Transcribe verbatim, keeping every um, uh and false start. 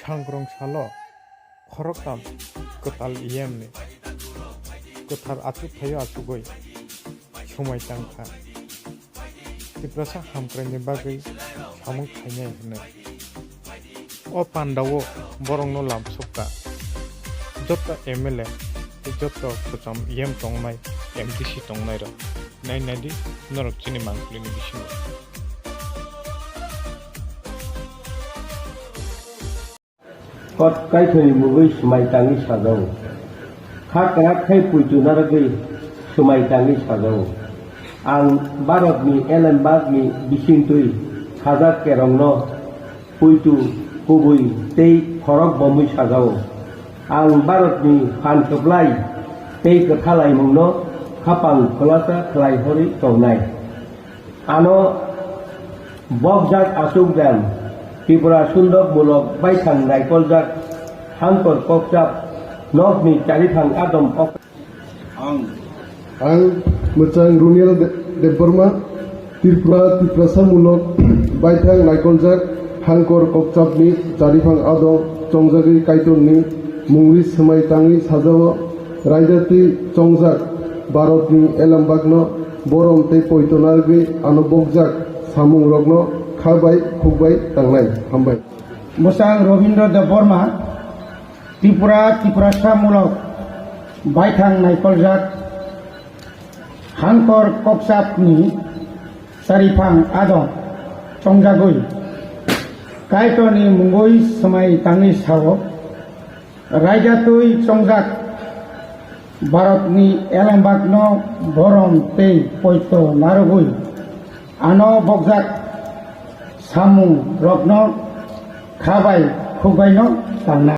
Sangrong salo khoroktham kwtal yemni kwthar achukphaio achugwi swmai tangkha. Tiprasa hamkraini bagwi samung khainai hwnwi. O pandao borokno lamsokha joto M L A tei joto kwcham yem tongnai M D C tongnairok. Nai naidi norok chini mangpilini bisingo. Kot Kaithoni mungwi swmai tangwi sajao. Kha kwrak khai puitu narwgwi swmai tangwi sajao. Ang Bharatni elembakni bisingtwi khajak kerongno puitu kubui tei khorok bomwi sajao. Ang Bharatni phan kwplai tei kwthalaimungno khapang khulasa khlai horwi tongnai. Ano bokjak achukjak Tripura sundok mulok baithang naikoljak hangkor kokchap nokni chariphang adom ok. Ang. Ang mwchang Runiel De-, Debbarma, Tripura, Tiprasa mulok baithang naikoljak hangkor kokchapni chariphang adom chongjagwi Kaitorni mungwi swmai tangwi sajao. Raidati chongjak Bharatni elembakno borom tei poito narwgwi ano bokjak samungrokno kha bai khuk bai tangnai. Hambai. Mwchang Robindra Debbarma, Tripura, Tiprasa mulok baithang naikoljak hangkor kokchapni chariphang adom chongjagwi Kaitorni mungwi swmai tangwi sao. Raida twi chongjak Bharatni elembakno borom tei poito narwgwi ano bokjak samungrokno kha bai khuk baino tangnai.